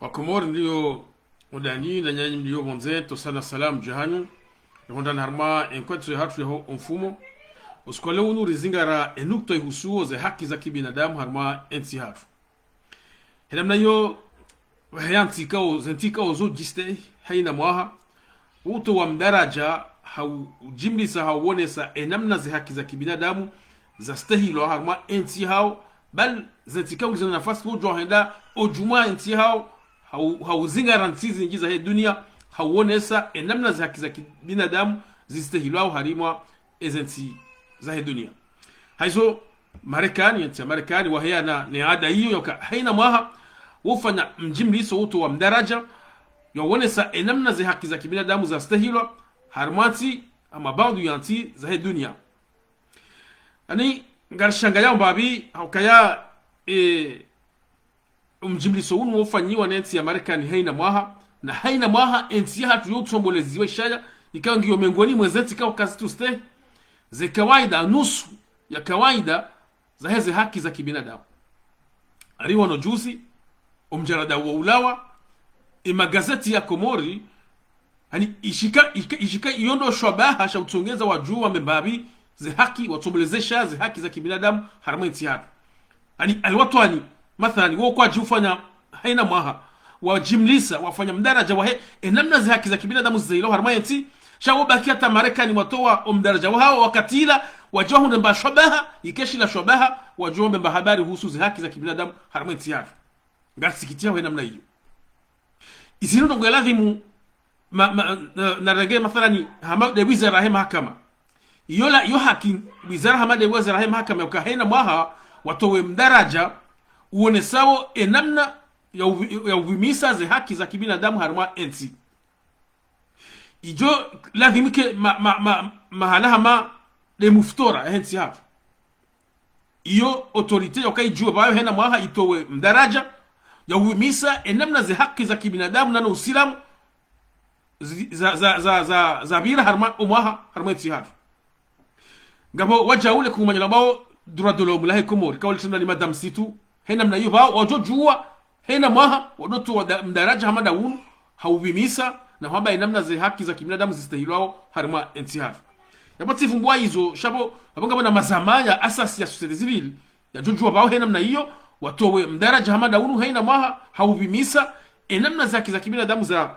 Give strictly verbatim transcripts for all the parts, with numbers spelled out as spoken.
Wakomori mlio hodani na nyanyi mlio pvondze, ntsosa na salamu dja hanyu. Yahondana harumwa enkwetso yahatru yaho omfumo. Usiku wa leo unu rizingara enukta ihusuo ze haki za kibinadamu harumwa entsi yahatru. He namna iyo, he yantsi ikao, ze ntsi ikao zo djiste, haina mwaha, utowa mdaraja, hau ujimlisa, hau wonesa enamna ze haki za kibinadamu zastehilwa harumwa entsi yahawo, bal ze ntsi ikao zina nafasi wodjo henda odjumwa entsi yahawo, hau, hau zingara ntsi zindji zahe dunia, hau wonesa enamna ze haki za kibinadamu zistehilwao harimwa eze ntsi zahe dunia. Haizo, Marekani, entsi ya Marekani, waheya na, ne ada iyo yoka haina mwaha, wofanya mjimliso utowa mdaraja, yawonesa enamna ze haki za kibinadamu zastehilwa harimwa ntsi, ama baadhwi ya ntsi zahe dunia. Ani, ngarishangayao mbapvi, haukaya, e, omjimliso unu wofanyiwa ne ntsi ya Marekani haina mwaha, na haina mwaha entsi yahatru yo utsomboleziwa ishaya, ikao ngiyo mengoni mwa ze ntsi ikao kazitsustehi ze kawaida, nusu ya kawaida zaheze haki za kibinadamu. Ari wono juzi, omjarada wo ulawa, emagazeti ya Komori, ani ishika, ishika, ishika iyo ndo shwabaha sha utsongeza wadjuwa mbapvi ze haki, watsombolezesha ze haki za kibinadamu harimwa entsi yahatru. Ani, Al-Watwan, mathalani, wo kwadji ufanya haina mwaha, wajimlisa, wafanya mdaraja wahe enamna ze haki za kibinadamu zistehilwao harimwa entsi, sha wobaki hata Marekani watowa omdaraja wahawo wakati ila, wadjuwa hundre mba shwabaha, ike shila shwabaha, wadjuwa mbe mba habari uhusu ze haki za kibinadamu harimwa entsi yahatru. Ngarisikitiha he namna iyo. Izinu ndrongoo ya ladhimu, ma, ma, na, narenge mathalani hama de wizara he mahakama. Iyo la, iyo haki, wizara hama de wizara he mahakama, yoka haina mwaha watowe mdaraja uwonesao enamna ya uvi-, ya uvimisa ze haki za kibinadamu harimwa entsi. Idjo ladhimu ke ma, ma, ma, mahala hama de muftora yahe ntsi yahatru. Iyo autorité yoka idjuwa pvayo haina mwaha itowe mdaraja ya uvimisa enamna ze haki za kibinadamu na no usilamu zi-, za, za, za, za, zapvira harimwa omwaha harimwa entsi yahatru. Ngapvo wadjau le kungumanyo lambwao droit de l'homme lahe Komori, ikao litendwa ni Madame Situ, he namna iyo pvao wadjo djuwa, haina mwaha, wadotowa da-, mdaraja hama da unu, ha uvimisa, na hwamba enamna ze haki za kibinadamu zistehilwao harimwa entsi yahatru. Yapvo tsi pvumbuwa izo, sha pvo, apvo ngapvo na mazama ya asasi ya société civile, yadjo djuwa pvao he namna iyo, watowe mdaraja hama da unu haina mwaha, ha uvimisa, enamna ze haki za kibinadamu za,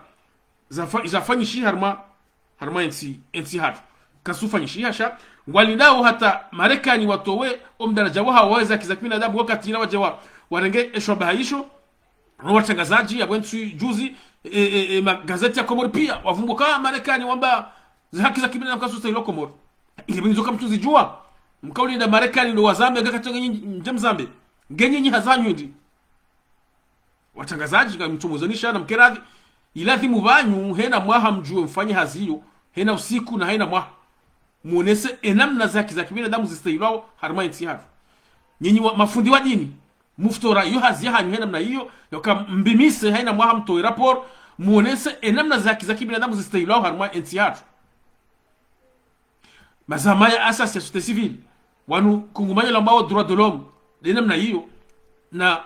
zafa-, zafanyishiha harimwa, harimwa entsi, entsi yahatru. Kazufanyishiha sha, ngwalindao hata Marekani watowe omdaraja wahawo wahe ze haki za kibinadamu wakati ila wadje wa, warenge eshwabaha isho, no watrangazadji, yapvo ntsu juzi, e, e, e, magazeti ya Komori pia, wavumbuka Marekani wamba ze haki za kibinadamu kazustehilwa Komori. Ile binizo kamtsuzidjuwa. Mkaulinda Marekani ndo wazambe, ngakatso ngenyi, nje mzambe. Ngenyi nyi hazanyu ndi. Watrangazadji, ngamtsomozanisha na mkeradhi. Iladhimu pvanyu, haina mwaha mdjuwe mfanye hazi iyo, haina usiku na haina mwaha. Muonese enamna ze haki za kibinadamu zistehilwao harimwa entsi yahatru. Nyinyi wa, mafundi wa dini, muftora iyo hazi yahanyu he namna iyo, yoka mvimise haina mwaha mtowe rapport, muonese enamna ze haki za kibinadamu zistehilwao harimwa entsi yahatru. Mazama ya asasi ya société civile, wanu kungumanyo lambwao droit de l'homme, de namna iyo, na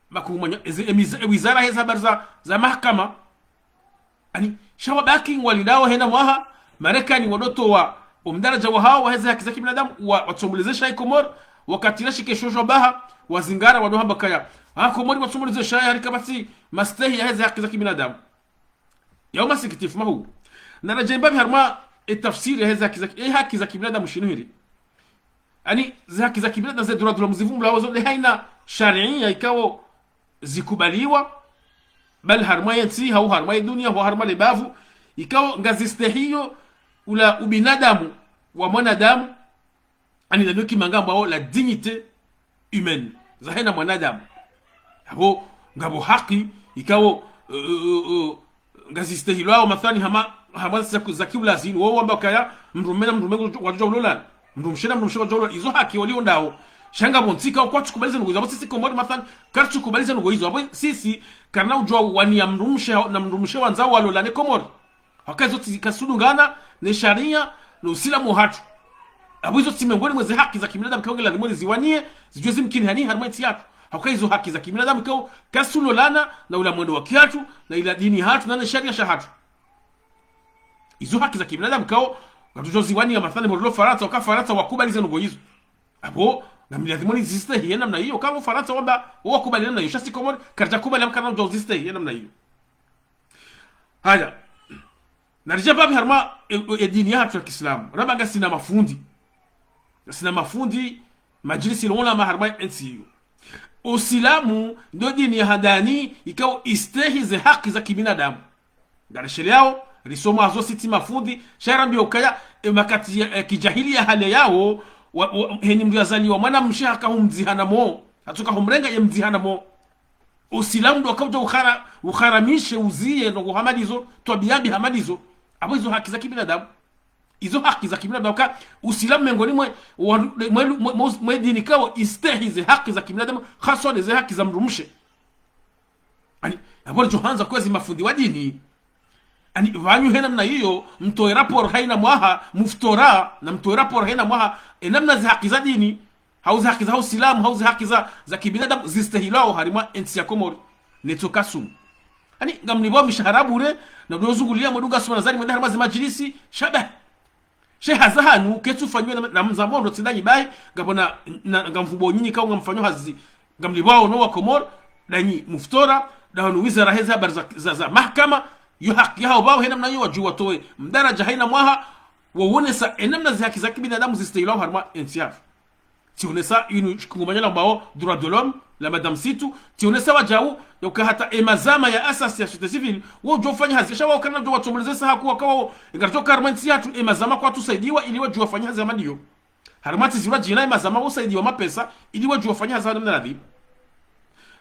makungumanyo, eze, emiza-, e wizara heze habari za, za mahakama, ani, sha wabaki ngwalindao haina mwaha, Marekani wadotowa omdaraja wahawo waheze haki za kibinadamu, wa, watsombolezesha i Komori, wakati ila shike sho shwabaha, wazingara wado hamba kaya. Ha Komori watsombolezesha hari kapvatsi mastehi yaheze haki za kibinadamu. Ya umasikitifu mahuu. Naradje mbapvi harimwa etafsiri yaheze haki za ki-, e haki za kibinadamu shinu hindri. Ani, ze haki za kibinadamu ze droit de l'homme zivumbulwao zo de haina sharia ikao zikubaliwa, bali harimwa yentsi, hau harimwa yedunia, hau harimwa lebavu, ikao ngazistehiyo ula ubinadamu wa mwanadamu, ani ndanyo kimanga mbwao la dignité humaine, za haina mwanadamu. Apvo, ngapvo haki, ikao, eh, eh, eh, eh, ngazistehilwao, mathalani hama, hama za, za kiulazi, wo wamba kaya, mdrume na mdrume wadjo ulolana. Mdrumshe na mdrumshe wadjo ulolana. Izo haki wali ondao. Sha ngapvo ntsi ikao kwatsukubali ze ndrongoo izo. Apvo sisi Komori, mathalani, karitsukubali ze ndrongoo izo. Apvo sisi, karina udjuwa waniya mdrumshe na mdrumshe wandzao walolane Komori. Haka izo tsi kasudungana ne sharia no usilamu hatru. Apvo izo tsi mengoni mweze haki za kibinadamu ikao nge ladhimu riziwaniye, zidjuwe zimkini hani harimwa yentsi yatru. Hauka izo haki za kibinadamu ikao kazilolana na ula mwendo wa kihatru, na ila dini yahatru, na ne sharia shahatru. Izo haki za kibinadamu ikao, ngatsujo ziwaniya mathalani, mori lo Farantsa, uka Farantsa wakubali ze ndrongoo izo. Apvo, ngamlazimu nizistehi ye namna iyo, uka Farantsa wamba, wakubali namna iyo, sha si Komori, karidja kubali, hama karidjo zistehi ye namna iyo. Haya. Naridje mbapvi harumwa e, e, e dini yahatru ya kiislamu. Ramba ngasina mafundi. Ngasina mafundi, majlisi ulama harumwa entsi iyo. Usilamu ndo dini ya handani ikao istehi ze haki za kibinadamu. Ngarisheleyao, risomo hazo sisi mafundi, sha rambiwa ukaya, e makati ya, e kijahiliya hale yawo, wa, wa, heni mndru yazaliwa mwana mshe haka humdzihana mo, hatsoka humrenga ye mdzihana mo. Usilamu ndo wakaudja ukhara-, ukharamishe uziye ndrongoo hama ndizo, twabiya mbi hama ndizo. Apvo izo haki za kibinadamu. Izo haki za kibinadamu ka Usilamu mengoni mwe, wa, mwe, mwe, mwe, mwe dini ikao istehi ze haki za kibinadamu, haswa ne ze haki za mdrumshe. Ani, apvo ridjo handza kwezi mafundi wa dini. Ani, pvanu he namna iyo, mtowe rapport hayina mwaha, muftora, na mtowe rapport hayina mwaha, e namna ze haki za dini, hau ze haki za Usilamu, hau ze haki za, za kibinadamu, zistehilwao harimwa entsi ya Komori, ne tso kasumu. Ani, ngamlipvwao mishahara bure, na mdo zunguliya mwedunga sumana zari mwende harimwa ze majlisi, sha be. She hazi hanu, ketsu fanyiwa na, na mzamo ndo tsi ndanyi bahi, ngapvo na, na, ngamvubo nyinyi ikao ngamfanyo hazi, ngamlipvwao no wa Komori, ndanyi muftora, ndahanu wizara heze habari za, za, za mahakama, yo haki yahawo pvao he namna iyo wadjuwa watowe, mdaraja hayina mwaha, wawonesa e namna ze haki za kibinadamu zistehilwao harimwa entsi yahatru. Tsionesa inu shikungumanyo lambwao droit de l'homme, la Madame Situ, tsionesa wadjau, yauka hata e mazama ya asasi ya société civile, wo udjo fanya hazi, sha wao kana udjo watsomolezesa haku wakao, ngaridjo ka harimwa entsi yahatru, e mazama kwatsu saidiwa ili wadjo wafanye hazi hama ndiyo. Harimwa tsi zilwa djina, e mazama wo saidiwa mapesa, ili wadjo wafanye hazi hama namna ladhimu.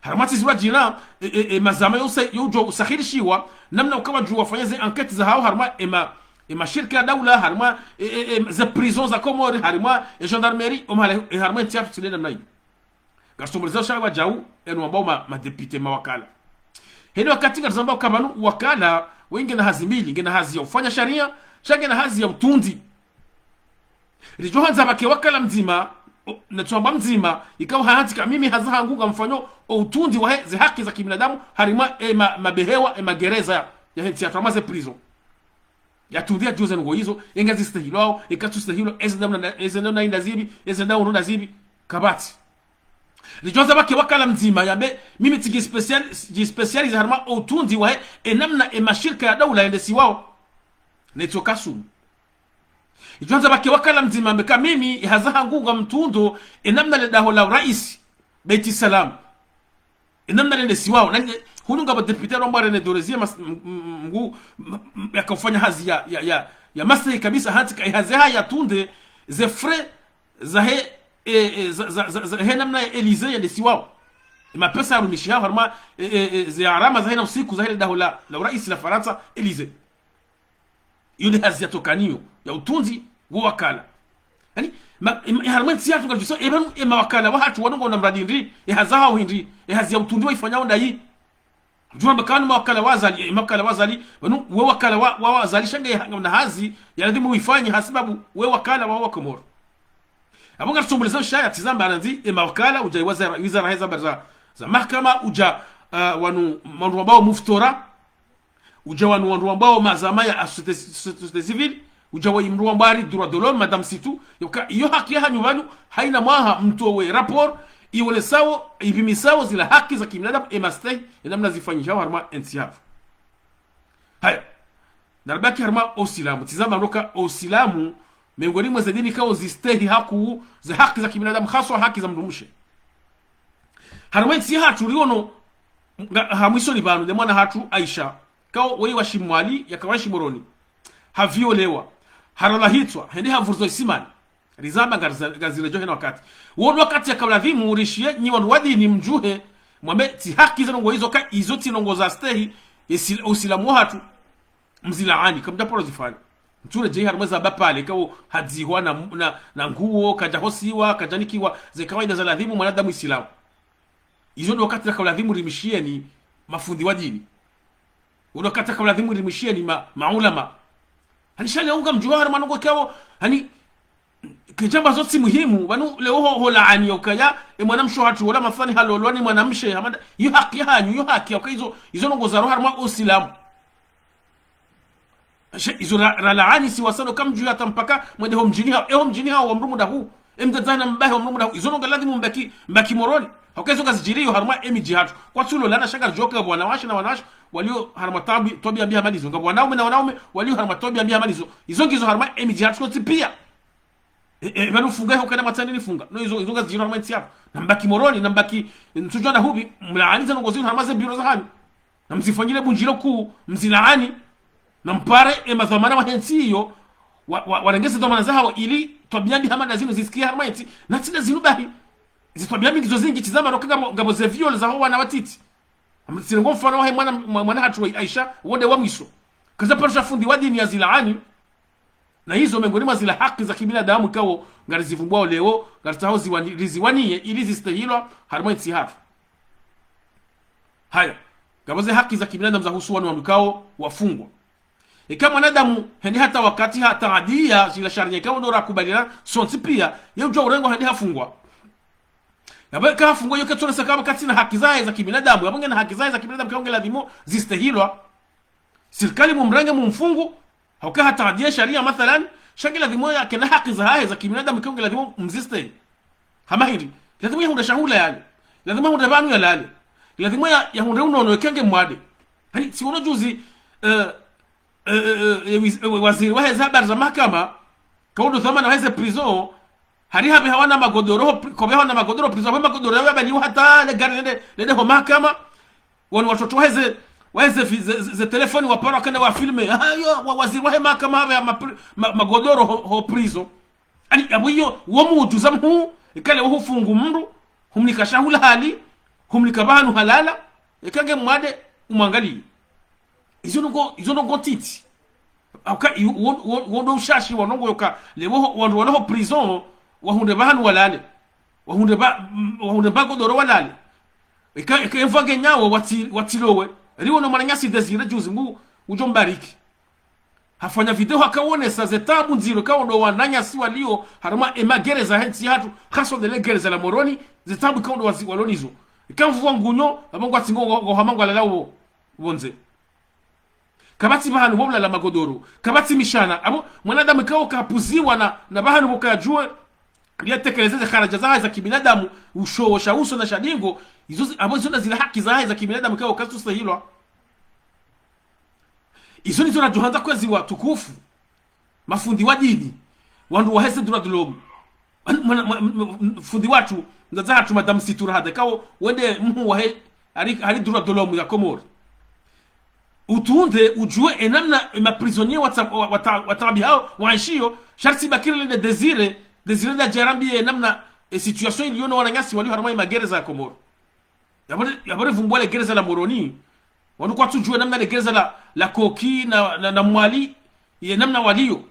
Harimwa tsi zilwa djina, e, e, e, mazama yo sa-, yo udjo usahilishiwa, namna uka wadjo wafanya ze enquête zahawo, harimwa e ma, e mashirika ya daula, harimwa, e, e, e, ze prison za Komori, harimwa, e gendarmerie, o mahala, e harimwa entsi yahatru tsi le namna iyo. Ngarisomolezao sha wadjau, enu wambwao ma, ma député, mawakala. Heni wakati ngarizambao uka pvanu, wakala, we ngena hazi mbili, ngena hazi ya ufanya sharia, sha ngena hazi ya utundzi. Ridjo handza pvake wakala mdzima, o, na tsuamba mdzima, ikao hahantsi ka mimi hazi hangu ngamfanyo, o utundzi wahe ze haki za kibinadamu, harimwa e ma, mabehewa, e magereza ya, yahe ntsi yahatru hama ze prison. Yatundzi yadjuwe ze ndrongoo izo, e ngazistehilwao, e katsustehilwa, eze ndao na, eze ndao na inda zipvi, eze ndao na zipvi, kapvatsi. Ridjo handza pvake wakala mdzima, yambe, mimi tsi dji spécial-, dji spécialisé harimwa o utundzi wahe, e namna e mashirika ya daula yendesiwao. Ne tso kasumu. Idjo handza pvake wakala mdzima yambe ka mimi, e hazi hangu ngamtundo, e namna le daho la uraisi, Beit Salam. E namna lendesiwao, na, hunu ngapvo député lwambwa René Doré Zié mas-, m-, m-, mgu, m-, m-, yaka ufanya hazi ya, ya, ya, ya mastehi kabisa, hantsi ka e hazi yahahe yatunde, ze frais zahe, e, e, za, za, za, za, he namna ya Élysée yendesiwao. E mapesa yarumishihao, harimwa, e, e, e, ze gharama zahe na usiku zahe le daho la, la uraisi la Farantsa, Élysée. Iyo nde hazi yatsokaniyo, ya utundzi, wo wakala. Yaani, ma, e, e, harimwa entsi yahatru ngaridjusa, e pvanu, e mawakala wahatru wanu ngwaona mradi ndri, e hazi yahawo hindri, e hazi ya utundzi waifanyao ndayi. Mdjuwa amba kanu mawakala wa Azali, e mawakala wa Azali, pvanu, we wakala wa, wa, wa Azali sha nge ha-, na hazi, ya ladhimu uifanye hasibabu, we wakala wa, wa Komori. Apvo ngarisomolezao sha ya tsi zamba anandzi, e mawakala, udja wizara, wizara heze habari za, za mahakama, udja, ah, wanu, wandru wambwao muftora, udja wanu wandru wambwao mazama ya société, société civile, udja wa mndru wambwao ari droit de l'homme, Madame Situ, yauka, iyo haki yahanyu pvanu, hayina mwaha mtowe rapport, iwonesao, ipvimisao zila haki za kibinadamu, e mastehi, e namna zifanyishihao harimwa entsi yahatru. Haya. Naribaki harimwa o Usilamu, tsi zamba ndo ka o Usilamu, mengoni mwa ze dini ikao zistehi haku, ze haki za kibinadamu, haswa haki za mdrumshe. Harimwa entsi yahatru riono, nga, ha mwisoni pvanu, nde mwana hatru Aisha, ikao weye wa Shimwali, yaka wa Shimoroni. Haviolewa. Harolwa hitswa, hende havurizwa isimani. Rizamba ngariza-, ngaziredjeyo hena wakati. Wo ndo wakati yaka ladhimu rishiye, nyi wandru wa dini mdjuhe, mwambe tsi haki ze ndrongoo izo ka izo tsi ndrongoo za stehi, esi-, Usilamu wahatru, mzilaani, kamdjaparo zifanya. Mtsuredjeyi harimwa ze bapvale, ikao hadzihwa na, na, na nguo, kadjahosiwa, kadjanikiwa, ze kawaida za ladhimu mwanadamu Isilamu. Izo ndo wakati yaka ladhimu rimishiyeni mafundi wa dini. Wo ndo wakati yaka ladhimu rimishiyeni ma, maulama. Hani sha leo ngamdjuwa harimwa ndrongoo ikao, hani, Kedjamba zo tsi muhimu, pvanu leo ho, ho laani yokaya, e mwanamshe hatru wola mafani halolwa ni mwanamshe, hamada, iyo haki yahanyu, iyo haki, yokaya izo, izo ndrongoo za roha harumwa Usilamu. She, izo ra, ra laani si wasano kamdjuya hata mpaka mwende ho mdjini hawo, e ho mdjini hawo wa mdru muda hu, e mdzadze na mbahe wa mdru muda hu, izo ndrongoo ladhimu mbaki, mbaki Moroni. Hauka izo ngazidjiriyo harumwa e midji hatru. Kwatsu lolana sha ngaridjuwa ka wanawashe na wanawashe, walio harumwa tabi, twabiya mbi hama ndizo. Ngapvo wanaume na wanaume, walio harumwa twabiya mbi hama ndizo. Izo ngizo harumwa e midji hatru yontsi piya. E, e, pvanu funga, hukana matsani ni funga. No, izo, izo ngazidjiriyo harumwa entsi yapvo. Na mbaki Moroni, na mbaki, ntsudjuwa na hupvi, mlaani ze ndrongoo zinu harumwa ze biro zahanyu. Na mzifanyile bundjilo kuu, mzilaani. Na mpare, e madhwamana wahe ntsi iyo, wa, wa, warenge ze dhwamana zahawo ili twabiya mbi hama ndazinu zisikiye harumwa entsi. Na tsi ndazinu bahi. Ze twabiya mbi ngizo zindji, tsi za maroka ngapvo, ngapvo ze viol zaho wana watiti. Am-, tsirengo mfano wahe mwana, mwa-, mwana hatru wa Aisha, wo nde wa mwiso. Kaza paro sha fundi wa dini yazilaani. Na izo mengoni mwa zila haki za kibinadamu ikao ngarizivumbuwao leo, ngaritsaho ziwani-, riziwaniye ili zistehilwa harumwa entsi hatru. Haya, ngapvo ze haki za kibinadamu zahusu wanu wanu ikao wafungwa. Ika mwanadamu hende hata wakati hataadiya zila sharia ikao ndo rakubaliana sontsi piya, ye udjuwa urengwa hende hafungwa. Yapvo ika hafungwa iyo ketsi onesa kamba katsina haki zahe za kibinadamu, yapvo ngena haki zahe za kibinadamu ikao nge ladhimu zistehilwa. Sirikali mumrenge mumfungu, hauka hataadiya sharia mathalan, sha nge ladhimu yakena haki zahahe za kibinadamu ikao nge ladhimu mzistehilwa. Hama hindri, ladhimu yahundre shahula yale, ladhimu yahundre pvanu yalale, ladhimu ya, yahundre unono eka nge mwade. Hani, tsi wono juzi, eh, eh, eh, eh, eh, wiz-, eh, waziri wahe ze habari za mahakama, ikao ndo dhwamana wahe ze prison, hari hapveha wana magodoro, ho pri-, kopveha wana magodoro prison, hapve magodoro yawo yabaliwa hata le gari lende, lende ho mahakama. Wanu watoto wahe ze, wahe ze fi-, ze, ze, ze telefoni wapara wakenda wafilme. Aha, iyo, wa, waziri wahe mahakama hapveha ma pri-, ma, magodoro ho, ho prison. Ani, yapvo iyo, wo mudjuza mhuu, ika le wo hufungu mdru, humnika shahula hali, humnika pvahanu halala, eka nge mwade, umwangaliye. Izo ndrongoo, izo ndrongoo ntiti. Hauka, i-, wo, wo, wo ndo ushashi wa ndrongoo yoka, leo ho, wandru walo ho prison, wahundre pvahanu walale. Wahundre pva, m-, wahundre pvagodoro walale. Eka, eka emvua ngenyawo, watsi-, watsilowe. Riwono mwananyasi Désiré juzi, Mngu udjo mbariki. Hafanya video hakaonesa ze taabu ndziro ikao ndo wananyasi walio harumwa emagereza yahe ntsi hatru, haswa ndele gereza la Moroni, ze taabu ikao ndo wazi-, walo nizo. Ika mvua ngunyo, yapvo ngwatsi ngo, ngo, ngo hama ngwalala wo, pvondze. Kapvatsi pvahanu pvo ulala magodoro, kapvatsi mishana, yapvo mwanadamu ikao kapuziwa na, na pvahanu pvo kayadjuwe, yatekeleze ze haraja zahahe za kibinadamu, ushowo sha uso na sha dingo, izo zi-, yapvo izo nda zila haki zahahe za kibinadamu ikao kazitsustehilwa. Izo ndizo nadjo handza kwezi watukufu, mafundi wa dini, wandru wahe ze droits de l'homme. Mwana, mwa-, m-, m-, fundi watru, mdzadze hatru Madame Situra Hade, ikao wende mhuu wahe, hari, hari droits de l'homme ya Komori. Utunde, udjuwe enamna, e ma prisonniers watsa-, wa-, wata-, wataabihao, waenshiyo, sha ritsi bakiri lende Désiré, Désiré ndadje arambiye enamna, e situation iliyo no wananyasi walio harumwa emagereza ya Komori. Yapvo, yapvo rivumbuwa le gereza la Moroni. Wanu kwatsudjuwa namna le gereza la, la Koki na, na, na Mwali, ye namna waliyo.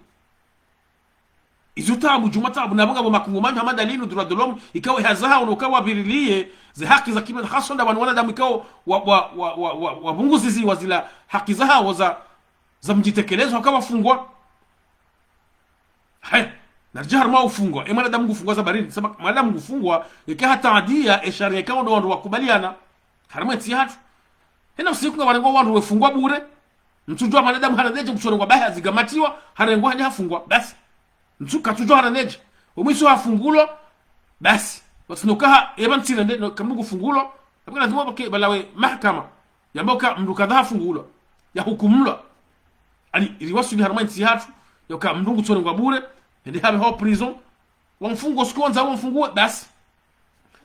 Izo taabu, djumwa taabu, na pvo ngapvo makungumanyo hama ndalinu, droits de l'homme, ikao hazi yahawo no ukao wapviriliye ze haki za kibinadamu, haswa nda wanu wanadamu ikao wa, wa, wapvunguziziwa zila haki zahawo za, za mdjitekelezo, haka wafungwa. Haya, naridje harumwa ufungwa. E mwanadamu ngufungwa za barindi. Saba, mwanadamu ngufungwa, eka hataadiya e sharia ikao ndo wandru wakubaliana. Harumwa entsi hatru. Hena usiku ngapvarengwa wandru wefungwa bure. Ntsudjuwa mwanadamu hana ndedje, ngutsorengwa bahi hazigamatiwa, harengwa hende hafungwa. Basi. Ntsu katsudjuwa hana ndedje. Omwiso hafungulwa. Basi. Watsinokaha, eba ntsirende, no, kamngu fungulwa. Yapvo ladhimu pvake, pvalawe mahakama. Yamba uka mndru kadha hafungulwa, yahukumulwa. Ani, riwaswili harumwa entsi hatru, yoka mndru ngutsorengwa bure, hende hapve ho prison, wamfungu siku wandza wamfunguwe, basi.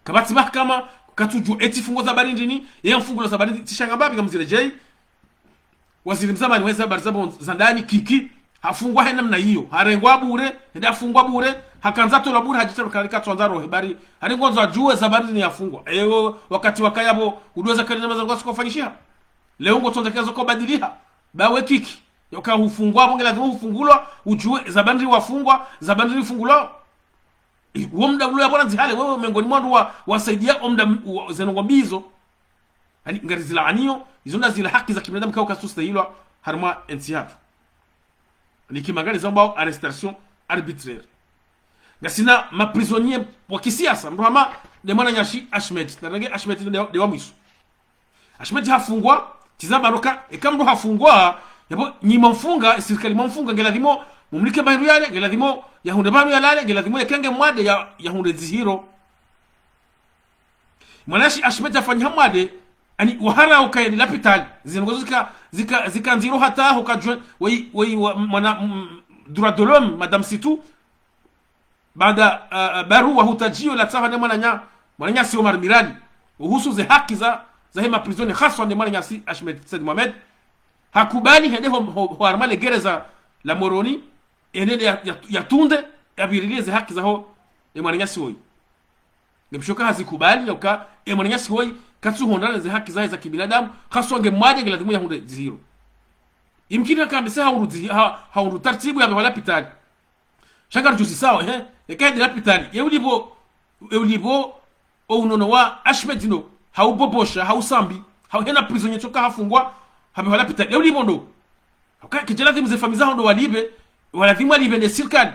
Kapvatsi mahakama, katsudjuwa etsi fungwa za barindi ni, ye mfungulwa za barindi, tsi sha ngamba pvi kamziredjeyi. Waziri mzamani wahe ze habari za pvo, za ndani, Kiki, hafungwa he namna iyo, harengwa bure, hende hafungwa bure, hakandza tolwa bure, hadjitsa lukali katsandza rohe, bari, hari ngwandzo adjuwe za barindi ni hafungwa. Ewo, wakati wakaya pvo, udjuwa ze kali namna za ngwasi kofanyishiha. Leo ngotsandza kazo kobadiliha. Bawe Kiki, yoka hufungwa, pvo nge ladhimu hufungulwa, udjuwe, za barindi wafungwa, za barindi fungulwa. I, wo mda ulo yapvo na ndzihale, wewe mengoni mwa wandru wa, wasaidia o mda m-, wa, ze ndrongoo mbi izo. Ani, ngarizilaaniyo, izo nda zila haki za kibinadamu ikao kazitsustehilwa, harumwa entsi hatru. Nikimangaliza mbao arrestation arbitraire. Ngasina ma prisonniers wa kisiasa, mndru hama nde mwananyashi Ahmed, narenge Ahmed nde, nde wa mwiso. Ahmed hafungwa, tsi za baroka, eka mndru hafungwa, yapvo nyi mwamfunga, sirikali mwamfunga, nge ladhimu mumlike bahindru yale, nge ladhimu yahundre bahindru yalale, nge ladhimu yeka nge mwade ya, yahundre dzihiro. Mwananyashi Ahmed hafanyiha mwade, ani wahara ukaya ni lapitali. Zinu ngozo zika, zika, zika ndziro hata hukajwe, wei, wei, wa, mwana, mm, droit de l'homme, Madame Situ, baada, ah, ah, barua hutajiyo la tsaha ne mwananya, mwananyasi Omar Mirali, uhusu ze haki za, za hema prisonniers, haswa ne mwananyasi Ahmed Said Mohamed, hakubali hende ho, ho, ho harumwa le gereza la Moroni, ende ya, ya, yatunde, yabirilie ze haki zaho, e mwananyasi woyi. Nge mshoka hazikubali, yauka, e mwananyasi woyi, katsuhundrana ze haki zahe za kibinadamu, haswa nge mwade nge ladhimu yahundre dzihiro. Imkini hakambise hahundru dzi-, ha-, hahundru tartibu ya bewa lapitali. Sha ngaridjuzisao, he? Eka hende lapitali. Ye ulipvo, ye ulipvo, o unono wa Ahmed no, hau Bobosha, hau Sambi, hau hena prisonnier tsoka hafungwa, habewa lapitali. Ye ulipvo ndo. Hauka, kidja ladhimu ze famiyi zaho ndo walipve, waladhimu walipve ne sirikali.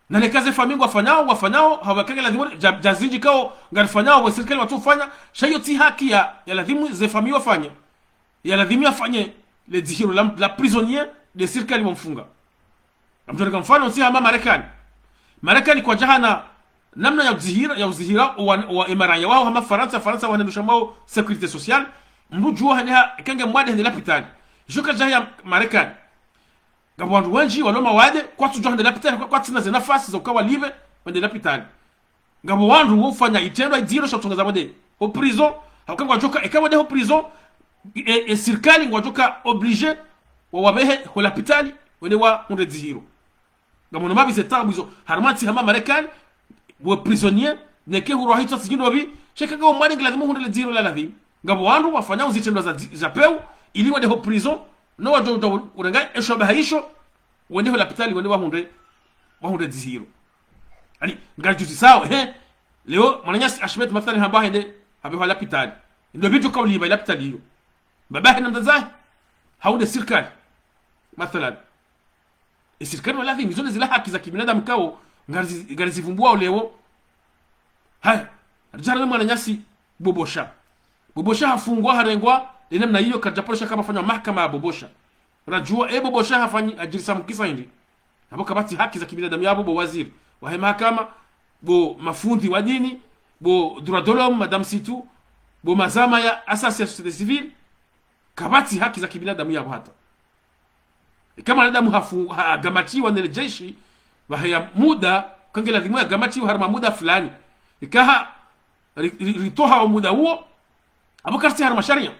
Na neka ze famiyi ngwafanyao, ngwafanyao, hawaka nge ladhimu, dja, dja zindji kao, ngarifanyao, we sirikali watsufanya, sha iyo tsi haki ya, ya ladhimu ze famiyi wafanye. Ya ladhimu yafanye le dzihiro la, la prisonnier de sirikali wamfunga. Ngamdjoneka mfano ntsi hama Marekani. Marekani kwadjahana namna ya udzihira, ya udzihira wa, wa emaranya waho hama Farantsa, Farantsa wahanendusha mwawo sécurité sociale. Mndru djuwa hende ha, eka nge mwade hende lapitali. Isho kadjaha ya Marekani. Ngapvo wandru wendji walo mawade, kwatsudjuwa hende lapitali, kwa, kwatsina ze nafasi za uka walipve, wende lapitali. Ngapvo wandru wofanya itrendwa idziro sha utsonga za mwade ho prison, hauka ngwadjoka, eka mwade ho prison, e, e sirikali ngwadjoka obligé wawabehe ho lapitali, wende wahundre dzihiro. Ngamono mabi ze tabu izo, harumwa ntsi hama Marekani, we prisonnier, neke hurwa hitswa tsi djindopvi, sha eka nge mwade nge ladhimu hundre le dzihiro la ladhimu. Ngapvo wandru wafanya uzitrendwa za dzi-, za pewu, ili wende ho prison, no wadjo, wadjo, urenga, esho baha isho, wende ho lapitali, wende wahundre, wahundre dzihiro. Ani, ngaridjuzisao, he? Leo, mwananyasi Ahmed, mathalani hamba hende, habewa lapitali. Ndo pvi djo kaulipva lapitali iyo. Babahe na mdzadzahe, hau nde sirikali. Mathalani. E sirikali waladhimu, izo nde zila haki za kibinadamu kao, ngarizi-, ngarizivumbuao leo. Haya, ridjahara ne mwananyasi Bobosha. Bobosha hafungwa, harengwa, le namna iyo, karidjapvolesha kama fanywa mahakama ya Bobosha. Radjuwa, e Bobosha hafanyi, hadjirisa mkisa hindri. Apvo kapvatsi haki za kibinadamu yapvo bo waziri wahe mahakama, bo mafundi wa dini, bo droit de l'homme, Madame Situ, bo mazama ya asasi ya société civile, kapvatsi haki za kibinadamu yapvo hata. Eka mwanadamu hafu-, ha-, hagamatiwa nele jeshi, pvaheya muda, uka nge ladhimu yagamatiwa harumwa muda fulani. Eka ha, ri-, ri-, ritoha o muda uwo, apvo kari tsi harumwa sharia.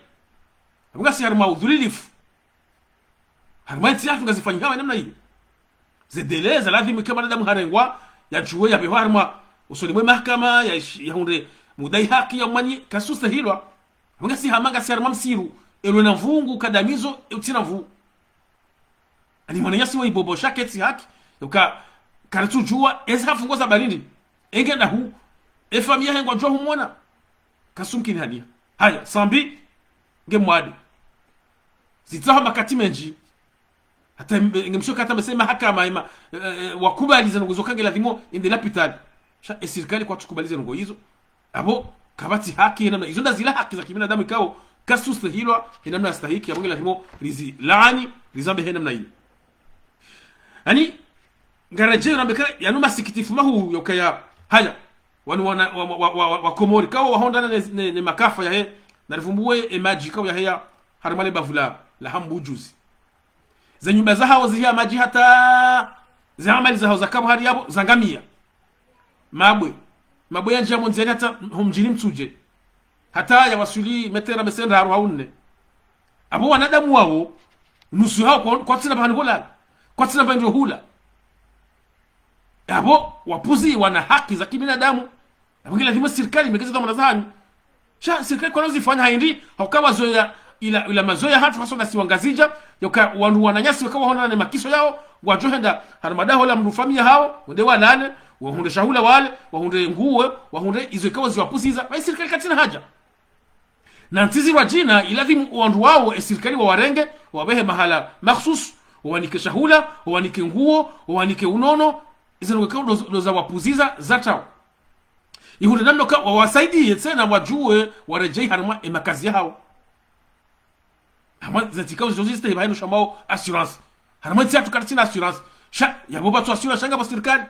Apvo ngasi harumwa udhulilifu. Harumwa entsi yahatru ngazifanyihawo namna iyo. Ze délai za ladhimu eka mwanadamu harengwa, yadjuwe yabewa harumwa usoni mwe mahakama, ya ishi-, yahundre mudai haki ya mwanyi, kasustahilwa. Apvo ngasi hama ngasi harumwa msiru, elwe na nvuu ngu kadamizo, e utsina nvuu. Ani mwananyasi woyi Bobosha ketsi haki, yauka karitsudjuwa, ezi hafungwa za barindi, enge dahu, e famiyi yahe ngwadjuwa humwona. Kasumkini haniya. Haya, Sambi, nge mwade. Zitsaha makati mendji. Hata em-, nge mshoka hata mese mahakama ema, eh, eh, wakubali ze ndrongo zo uka nge ladhimu, ende lapitali. Sha, e sirikali kwatsukubali ze ndrongo izo. Apvo, kapvatsi haki he namna. Izo nda zila haki za kibinadamu ikao, kasustahilwa, he namna yastahiki, apvo nge ladhimu, rizilaani, rizambe he namna iyo. Ani, ngaredjeyi rambe ka, yanu masikitifu mahuu ya ukaya, haya, wanu wana, wa, wa, wa, wa, wa Komori, kao wahondana ne, ne, ne makafa yahe, narivumbuwe e madji kao yaheya, harumwa le bavu la, la Hambu juzi. Ze nyumba zahawo zihiya madji hata, ze amali zahawo za kapvo hari yapvo, zangamiya. Mabwe. Mabwe yandjiya mo ndziani hata ho mdjini Mtsudje. Hata yawaswili metera mese ndraru hau nne. Apvo wanadamu wawo, nusu yahawo kwa-, kwatsina pvahanu pvo lala. Kwatsina pvahanu pvo hula. Apvo, wapvuzi wana haki za kibinadamu. Apvo nge ladhimu sirikali imekeze dhwamana zahanyu. Sha, sirikali kwana uzifanya hindri, hauka wazoweya ila, ila mazoweya yahatru haswa ngasi Wangazidja, yauka wandru wananyasi waka wahondana ne makiso yawo, wadjohenda harumwa daho la mndru famiyi yahawo, wende walale, wahundre shahula wale, wahundre nguo, wahundre izo ikao ziwapvuziza, bahi sirikali katsina haja. Na ntsi zirwadjina, iladhimu wandru wawo, e sirikali wawarenge, wabehe mahala makhsus, Wawanike shahula, wawanike nguo, wawanike unono, izo ndrongoo ikao ndo, ndo zawapvuziza, zatrao. Ihundre namna ka, wawasaidiye tsena wadjuwe, waredjeyi harumwa emakazi yahawo. Hama zentsi ikao zizo zistehi pvahanu shambao assurance. Harumwa entsi yahatru karitsina assurance. Sha, yapvo pvatsu assurance, sha ngapvo sirikali.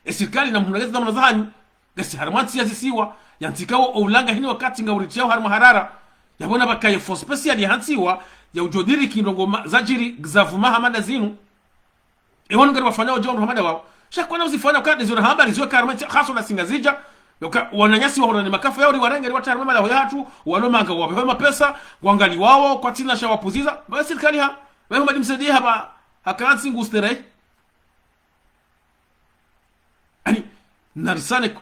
E sirikali na mhundra ngeze dhwamana zahanyu. Ngasi harumwa ntsi ya zisiwa, ya ntsi ikao oulanga hini wakati ngauritiyao harumwa harara. Yapvo na pvakaye fonds spécial yahantsiwa, ya udjo diriki ndrongoo ma, zadjiri zavuma hama nda zinu. Ewanu ngari wafanyao djo wandru hama nda wao. Sha kwana uzifanya uka ndezo na hamba, riziwe ka harumwa ntsi, haswa na Singazidja. Yoka wananyasi wahona ni makafu yao riwarenge, riwatria harumwa malaho yahatru, walo manga wapvehe mapesa, wangaliwao, kwatsina sha wapvuziza. Pvaye sirikali ha, pvaye Humadi Msaidié hapva, hakantsi ngu stehi. Ani, narisane ku,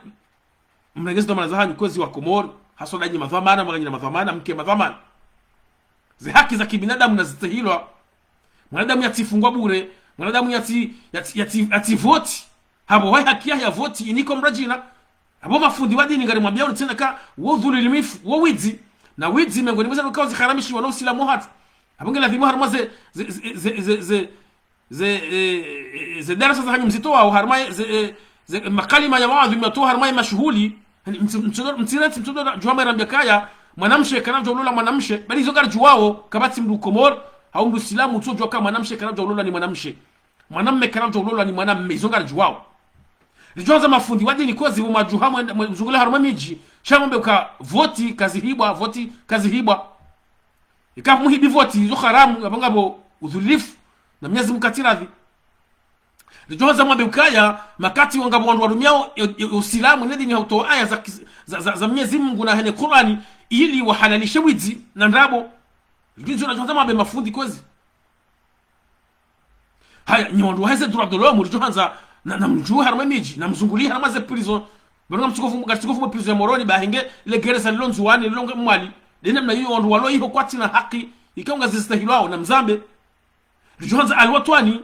mrenge ze dhwamana zahanyu kwezi wa Komori, haswa ndanyi madhwamana, mwanganyi na madhwamana, mke madhwamana. Ze haki za kibinadamu nazistehilwa. Mwanadamu yatsifungwa bure, mwanadamu yatsi, yatsi, yatsi, yatsivoti. Hapvo waye haki yahe ya voti inikwa mradjina. Hapvo mafundi wa dini ngarimwambiao tsena ka wo dhulimifu, wo widzi. Na widzi mengoni mwa ze ndrongoo ikao ziharamishiwa no usilamu wahatru. Hapvo nge ladhimu harumwa ze, ze, ze, ze, ze, ze, ze, eh, eh, ze darasa zahanyu mzitowao, harumwa ye, ze, eh, ze, eh, makalima ya mawadhi mwatowa harumwa ye mashuhuli. Yaani, mtsi, mtsi, mtsirentsi mtsodo djuwa mwe rambia kaya, mwanamshe kana djo ulola mwanamshe, bali izo ngaridjuwao, kapvatsi mndru Komori, hau mndru silamu, utsodjuwa ka mwanamshe kana djo ulola ni mwanamshe. Mwanamme kana djo ulola ni mwanamme, izo ngaridjuwao. Ridjo handza mafundi wa dini kwezi pvo mwadjuha mwe, mwe mzungule harumwa midji, sha mwambe uka voti kazihibwa, voti kazihibwa. Ika muhibi voti, izo haramu, yapvo ngapvo udhulimifu, na Mnyezi Mungu katsiradhi. Ridjo handza mwambe ukaya, makati wangapvo wandru warumiao, e, e, usilamu, ne dini hautowa aya za, za, za, za Mnyezi Mungu na hene Kurani, ili wahalalishe widzi, na ndrabo. Ridjo handza mwambe mafundi kwezi. Haya, nyi wandru waheze droit de l'homme, ridjo handza, na, na mdjuwe harumwa midji, na mzunguliye harumwa ze prison. Pvanu ngamtsukofu, ngamtsukofu mwe prison ya Moroni, pvahe nge le gereza lilo Ndzuwani, lilo nge Mwali. Nde namna iyo wandru walo iho kwatsina haki, ikao ngazistehilwao, na mzambe. Ridjo handza Al-Watwan,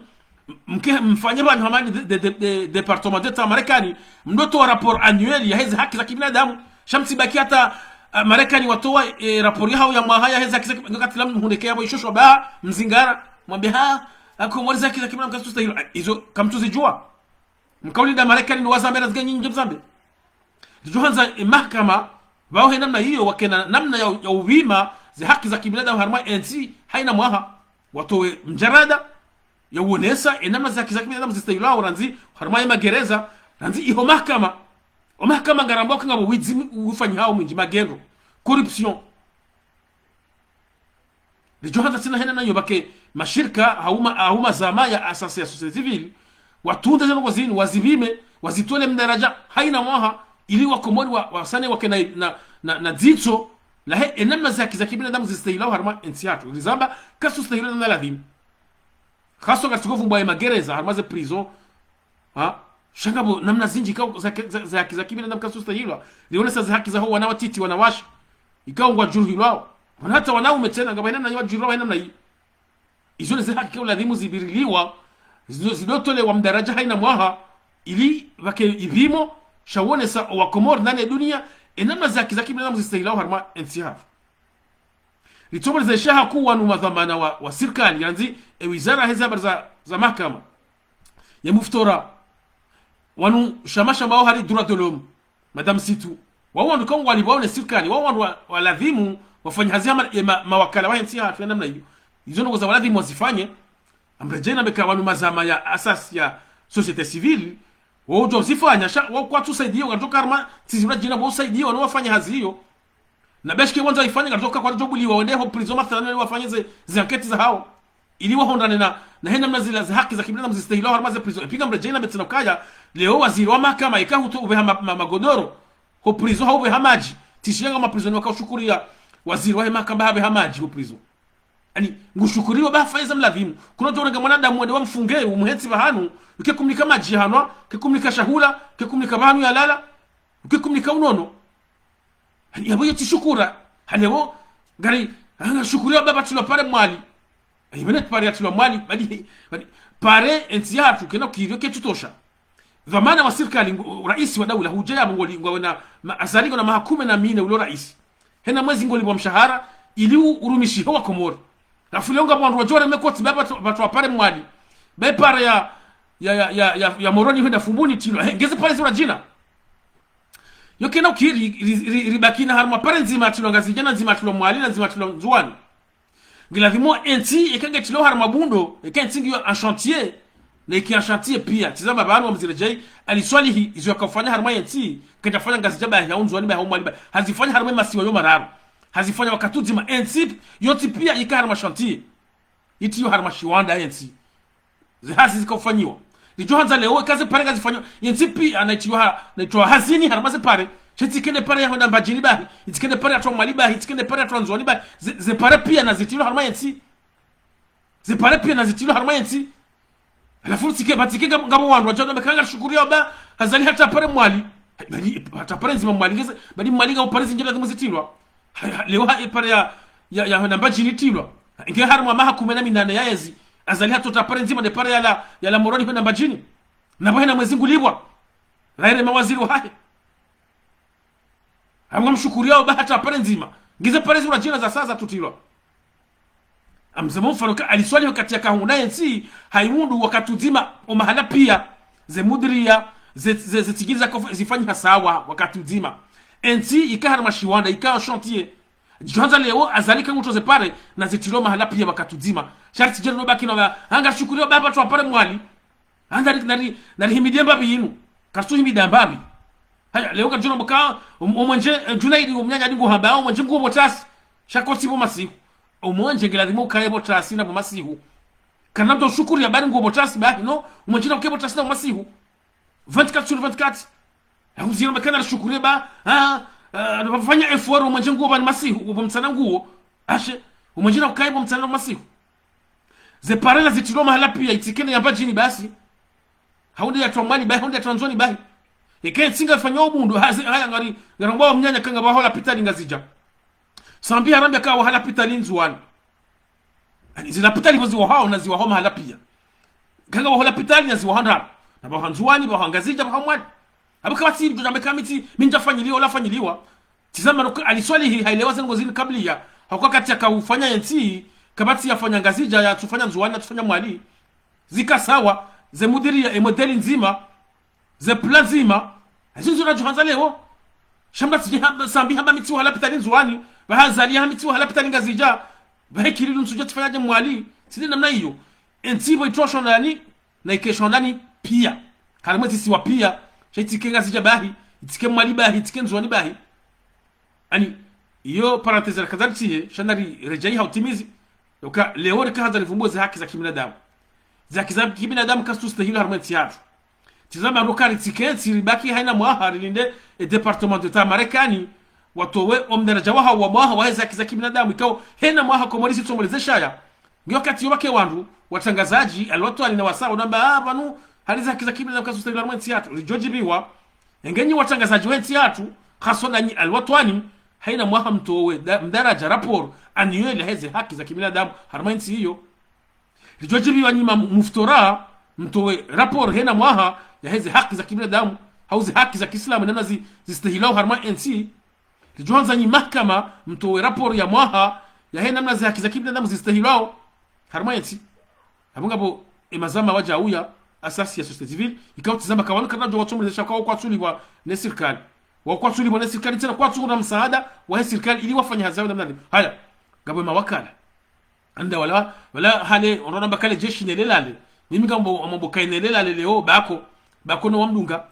mke, mfanye pvanu hamani de, de, de, de, département d'État Marekani, mdotowa rapport annuel yaheze haki za kibinadamu. Sha mtsibaki hata, ah, Marekani watowa, eh, rapport yahawo ya mwaha yaheze haki za kibinadamu, wakati la mhundeke yapvo ishosho ba, mzingara, mwambe ha, ha Komori ze haki za kibinadamu kazitsustahilwa. Ah, izo kamtsuzidjuwa. Mkaulinda Marekani ndo wazambe na zika nyinyi mzambe. Ridjo handza, eh, mahakama, pvao he namna iyo, wakena namna ya, ya upvima ze haki za kibinadamu harumwa entsi, haina mwaha. Watowe mjarada, ya uonesa, e namna ze haki za kibinadamu zistahilwao, randzi, harumwa ye magereza, randzi, iho mahakama. O mahakama ngarambao ka ngapvo widzi ufanyihao mwindji, magendo, corruption. Ridjo handza tsena he namna iyo pvake mashirika, hau ma, hau mazama ya asasi ya société civile, watunde ze ndrongoo zinu, wazipvime, wazitole mdaraja, haina mwaha, ili wa Komori wa, wasane wakena na, na, na dzitso, lahe, e namna ze haki za kibinadamu zistahilwao harumwa entsi yahatru. Rizamba, kazitsustahilwa namna ladhimu. Haswa ngatsukofu mbwa ye magereza, harumwa ze prison. Ha? Sha ngapvo namna zindji ikao za, za, za haki za kibinadamu kazitsustahilwa. Rionesa ze haki zaho wana watiti, wanawashe. Ikao ngwadjuruhilwao. Wana hata wanaume tsena, ngapvo namna yo wadjuruhilwao namna iyo. Izo ne ze haki ikao ladhimu zipviriliwa, zido, zidotolewa mdaraja haina mwaha, ili pvake ipvimo, sha uonesa owa Komori nane dunia, e namna ze haki za kibinadamu zistahilwao harumwa entsi yahatru. Ritsomoleze shaha ku wanu madhwamana wa, wa sirikali, randzi, e wizara heze habari za, za mahakama. Ye muftora, wanu shama shama wao hari droit de l'homme, Madame Situ. Wao wandru ikao ngwalipvwao ne sirikali, wao wandru wa, wa ladhimu, wafanye hazi hama, e ma, mawakala wa entsi yahatru ya namna iyo. Izo ndrongoo za wa ladhimu wazifanye, amredjei nambe ka wanu mazama ya asasi ya société civile, wao udjo uzifanya, sha, wao kwatsu saidiwa, ngatoka harumwa, tsizibula djina, wao saidiwa, no wafanya hazi iyo. Na beshke wandza ifanye, ngatoka kwaridjo buliwa, wende ho prison mathalan, wafanye ze, ze enquête zahawo. Ili wahondane na, na he namna zila ze haki za kibinadamu zistahilwao harumwa ze prison. Epvi ngamredjei nambe tsena ukaya, leo waziri wa mahakama, ika huto upveha ma, ma, magodoro, ho prison hau upveha madji. Tsi shiyanga ma prison wakaushukuriya, waziri wahe mahakama hapveha madji ho prison. Yaani, ngushukuriwa ba hafanya za mladhimu. Kuno djo urenga mwanadamu wende wamfunge, umuhentsi pvahanu, uke kumnika madji hanwa, uke kumnika shahula, uke kumnika pvahanu yalala, uke kumnika unono. Yaani, yapvo iyo tsi shukura. Yaani, yapvo, ngari, ngashukuriwa ba pvatrilwa pare Mwali. Yaani, pvene pare yatrilwa Mwali, badi, badi, pare entsi yahatru kena kivyo ketsutosha. Dhwamana wa sirikali, ngo, raisi wa daula, hudja yapvo ngoli, ngwawena, ma, Azali ngona maha kume na mine ulo raisi. Hena mwezi ngolipvwa mshahara, ili u, urumishihe wa Komori. Halafu leo ngapvo wandru wadjo reme koti ba pvatsu, pvatsu pare Mwali. Be pare ya, ya, ya, ya, ya, ya Moroni hwenda Fumbuni itilwa. He, nge ze pare zila djina. Yo kena ukiri, ri, ri, ri, ribaki na harumwa pare ndzima itilwa Ngazidja, na ndzima itilwa Mwali, na ndzima itilwa Ndzuwani. Ngiladhimu entsi, eka nge itilwa harumwa bundo, eka entsi ngiyo en chantier, na iki en chantier pia. Tizama pvanu wa mzire djai, Ali Swalihi, izo yaka ufanya harumwa entsi, kadja fanya Ngazidja bahi, hau Ndzuwani bahi, hau Mwali bahi. Hazifanya harumwa masiwa yo mararu. Hazifanya wakati udzima, entsi, yontsi pia ika harumwa chantier. Itilwa harumwa shiwanda entsi. Ze hazi zika ufanyiwa. Ridjo handza leo, eka ze pare ngazifanyiwa. Yentsi pia na itilwa ha, na itilwa hazini harumwa ze pare. Sha itike nde pare ya hwenda Mbadjini bahi. Itike nde pare ya twa Mwali bahi. Itike nde pare ya twa Ndzuwani bahi. Ze, ze pare pia na zitilwa harumwa yentsi. Ze pare pia na zitilwa harumwa yentsi. Halafu tsike, pvatsike ngapvo, ngapvo wandru wadjo wamba eka ngarishukuriao ba Azali hata pare Mwali. Bali hata pare ndzima Mwali ngeze, bali Mwali ngapvo pare zindji ladhimu zitilwa. Ha, ha, leo ha, e pare ya, ya, ya hwenda Mbadjini itilwa. Nge harumwa maha kume na minane ya yezi, Azali hata pare ndzima nde pare yala, yala Moroni hwenda Mbadjini. Na pvo hena mwezi ngulipvwa. Raire mawaziri wahahe. Hamwe mshukuriao ba hata pare ndzima. Ngize pare zila djina za sasa zitilwa. Amzamo mfano ka Ali Swalihi wakati yaka hunda yentsi, haimundu wakati udzima, o mahala pia, ze mudiriya, ze, ze, ze tsigiri zaka ufa-, zifanyiha sawa wakati udzima. Entsi, ika harumwa shiwanda, ika en chantier. Djo handza leo, Azali ka ngutowa ze pare, na zitilwa mahala pia wakati udzima. Sha ritsidje rino baki na ba, ha ngarishukuriao ba pvatsu pare Mwali. Ha nari, nari, narihimidie mbapvi yinu. Karitsu himidia mbapvi. Haya, leo kadjo wamba ka, um, umwenje, eh, Djunaidi, umnyanya dingo hamba, umwenje nguwo pvo tasi. Sha kotsi pvo masihu. Umwenje ngiladhimu ukaye pvo tasi na pvo masihu. Kana mdru ushukuria bari nguwo pvo tasi bahi, no, umwenje na ukaye pvo tasi na pvo masihu. Vingt-quatre sur vingt-quatre. Hauzira mekana rishukurie ba, ha, ha, fanya effort umwenje nguwo pvanu masihu, upvo mtsana nguwo. Ashe, umwenje na ukaye pvo mtsana na pvo masihu. Ze pare na zitilwa mahala pia, itike nde ya Mbadjini basi. Hau nde ya twa Mwali bahi, hau nde ya twa Ndzuwani bahi. Eka entsi ngafanya ubundo, hazi, haya ngari, ngaromba wa mnyanya eka ngapvo waho lapitali Ngazidja. Sambi harambia ka waho lapitali Ndzuwani. Ani, ze lapitali pvo ziwahao na ziwahao mahala pia. Eka ngapvo waho lapitali na ziwahao ndraru. Na pvaho Ndzuwani, pvaho Ngazidja, pvaho Mwali. Apvo kapvatsi mdru nambe ka mi tsi, mi ntsafanyiliwa, ola afanyiliwa. Tizama no ka Ali Swalihi hailewa ze ndrongoo zini kabliya. Hauka wakati yaka ufanya yentsi, kapvatsi yafanya Ngazidja, yatsufanya Ndzuwani, yatsufanya Mwali. Zika sawa, ze mudiriya, e modeli ndzima, ze plan ndzima. Ezo ndzo radjo handza leo. Sha mdru tsidje hamba, Sambi hamba mi tsi waho lapitali Ndzuwani, ba Azali hamba mi tsi waho lapitali Ngazidja, ba Ikililu ntsudja tsifanya dje Mwali. Tsi nde namna iyo. Entsi pvo itosho nani, na ikesho ndani pia. Harumwa ezisiwa pia, sha itike Ngazidja bahi, itike Mwali bahi, itike Ndzuwani bahi. Ani, iyo parenthèse raka ndzari tiye, sha nari redjeyi ha utimizi. Yoka, leo rika handza rivumbuwe ze haki za kibinadamu. Ze haki za kibinadamu kazitsu stahilwa harumwa entsi yatru. Tizama ndo ka ritike ntsi ribaki hayina mwaha rilinde e département d'État Marekani, watowe o mdaraja wahawo wa mwaha wa heze haki za kibinadamu, ikao hayina mwaha Komori zitsomoleze shaya. Ngiyo wakati yo wake wandru, watrangazadji, Al-Watwani na wasaya, wanamba, ah, pvanu, hari ze haki za kibinadamu kazitsu stahilwa harumwa entsi yatru. Ridjo djibiwa, engenyi watrangazadji we ntsi yatru, haswa nanyi Al-Watwani, hayina mwaha mtowe, da-, mdaraja rapport annuel ya heze haki za kibinadamu, harumwa entsi iyo. Ridjo djibiwa nyi ma mu-, muftora, mtowe rapport hayina mwaha ya heze haki za kibinadamu, hau ze haki za kiislamu, namna zi-, zistahilwao harumwa entsi. Ridjo handza nyi mahakama, mtowe rapport ya mwaha, ya hayina namna ze haki za kibinadamu zistahilwao harumwa entsi. Apvo ngapvo, e mazama wadja uya, asasi ya société civile, ikao tizama ka wanu karadjo watsomoleze shaka wa kwatsulipvwa ne sirikali. Wa kwatsulipvwa ne sirikali, tsena kwatsuhundra msaada, wa he sirikali, ili wafanye hazi yawo namna ni. Haya, ngapvo e mawakala. Anda wala, wala hale, onona mba kale jeshi nelelale. Mimi ngambo, amambo kayi nelelale leo, bako, bako no wamdunga.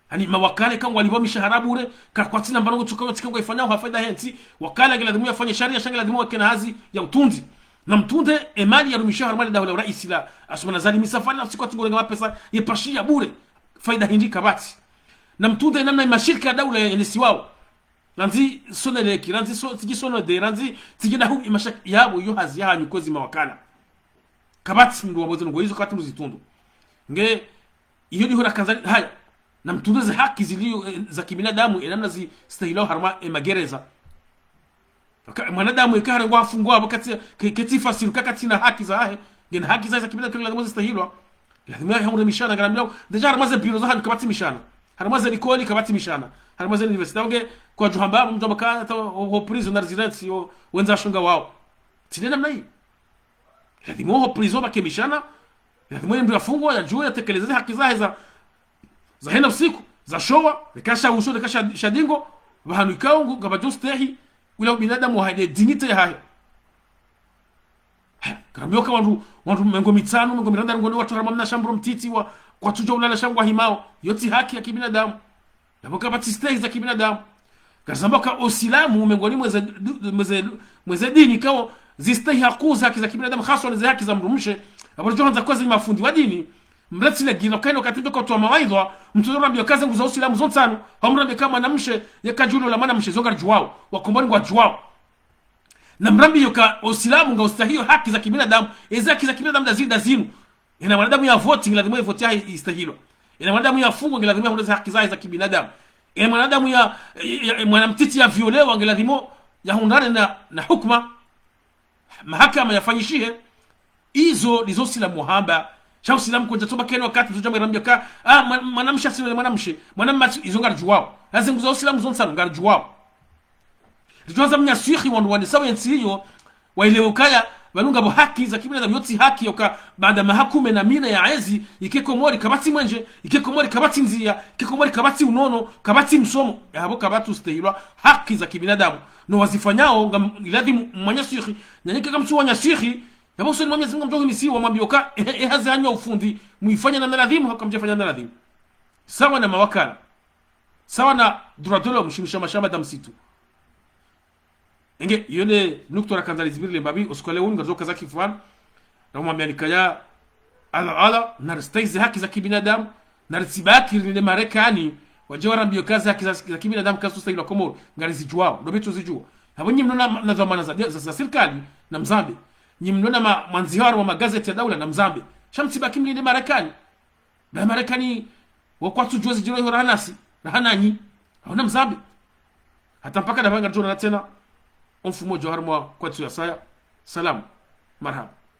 Ani mawakala ka ngwalipvwa mishahara bure, ka kwatsina mbano ngutsuka, ngutsuka ngwaifanyao ha faida he ntsi, wakala ngiladhimu yafanye sharia, sha ngiladhimu wakena hazi ya utundzi. Na mtundze, e mali yarumishwa harumwa le daho la uraisi la, Assoumani Azali, mi safari na siku atsungo renga mapesa, ye pashi ya bure, faida hindri kapvatsi. Na mtundze namna e mashirika ya daula ya, yalisiwao. Randzi Sonelec, randzi so-, tsidji Sonodep, randzi tsidji dahu e mashak-, yapvo iyo hazi yahanyu kwezi mawakala. Kapvatsi mndru wamboze ndrongoo izo kapvatsi mndru zitundu. Nge, iyo ndiho rakandza, haya. Na mtundze ze haki zilio, eh, za kibinadamu, e namna zistahilwao harumwa e magereza. Ka-, mwanadamu eka harengwa hafungwa, apvo katsi, ke-, ketsi fasiru, ka katsina haki zahahe, ngena haki zahahe za kibinadamu, kila ladhimu zistahilwa. Ladhimu yahe hamure mishana, ngena mlao, déjà harumwa ze biro zahanyu kapvatsi mishana. Harumwa ze likoli kapvatsi mishana. Harumwa ze université, nge kwadjo hamba, mdjo amba ka, hata ho, ho prison na residence, yo, wendza shonga wao. Tsi nde namna iyi. Lazimu oho prison pvake mishana, lazimu ye mndru yafungwa, yadjuwe, yatekeleze ze haki zahe za, za hena usiku, za showa, reka sha usho, reka sha, sha dingo, pvahanu ikao ngu, ngapvadjo stehi, ula ubinadamu wahahe, dignité yahahe. Haya, ngarambiwa ka wandru, wandru mengo mitsanu, mengo miranda ngoni watru harumwa mna shambro mtiti wa, kwatsudjuwa ulala sha ngwahimao, yo tsi haki ya kibinadamu. Yapvo kapvatsi stehi za kibinadamu. Ngarizamba ka Usilamu, mengoni mweze, mweze, mweze dini kao, zistehi hakuu ze haki za kibinadamu, haswa ni ze haki za mdrumshe, apvo ridjo handza kwezi mafundi wa dini, mretsi le gino kaino katindjo kautowa mawaidha, mtsozo rambiwa ka ze nguzo za Usilamu zo ntsanu, hau mrambiwa ka mwanamshe, ye kadjulo la mwanamshe, zo ngaridjuwao, wakomori ngwadjuwao. Na mrambiwa ka Usilamu ngaustehiyo haki za kibinadamu, eze haki za kibinadamu nda zi, nda zinu. Ena mwanadamu ya voti, ngilazimu ye voti yahe istehilwa. Ena mwanadamu yafungwa, ngilazimu yahundre ze haki zahe za kibinadamu. Ena mwanadamu ya, ya, ya, mwana mtiti yaviolewa, ngilazimu yahundrane na, na hukuma. Mahakama yafanyishihe. Izo ndizo Usilamu wahamba. Sha Usilamu kondja tsoba keno wakati mzodja mwerambiwa ka, ah, mwa-, mwanamshe asilole mwanamshe, mwanamme asi-, izo ngaridjuwao. Na ze nguzo za Usilamu zo ntsanu ngaridjuwao. Ridjo handza mnyaswihi wandru wanesawo ye ntsi iyo, waelewe ukaya, pvanu ngapvo haki za kibinadamu, yo tsi haki yoka, baada maha kume na mine ya ezi, ike Komori kapvatsi mwenje, ike Komori kapvatsi ndziya, ike Komori kapvatsi unono, kapvatsi msomo, yapvo kapvatsu stehilwa haki za kibinadamu. No wazifanyao, ngam-, ngilazimu mnyaswihi, nyanyi ke kamtsu wanyaswihi, yapvo usoni mwa Mwenyezi Mungu mdjo himisiwa, mwambiwa ka, ehe, ehazi hanyu ya ufundi, muifanye namna lazimu, hau kamdjafanya namna lazimu. Sawa na mawakala. Sawa na droit de l'homme, shinu sha mashamba nda msitu. Enge, iyo nde nukta rakandza rizibiri le mbapvi, usiku wa leo unu ngaridjo kaza kifuani, na umwambia nikaya, ala, ala, naristehi ze haki za kibinadamu, naritsibaki rinile Marekani, wadje warambiwe ka ze haki za, za kibinadamu kazitsustehilwa Komoro, ngarizidjuwao, ndo pvetsu zidjuwa. Hapvo nyi mlona ma-, na dhwamana za, za, za sirikali, na mzambe. Nyi mlona ma-, mwandziha wa magazeti ya daula, na mzambe. Sha mtsibaki mlinde Marekani. Ba Marekani, wo kwatsudjuwa zidjiro iho raha nasi, raha nanyi. Hau na mzambe. Hata mpaka ndapvanu ngaridjo onana tsena, o mfumo djo harumwa kwatsu ya saya. Salam. Marhaba.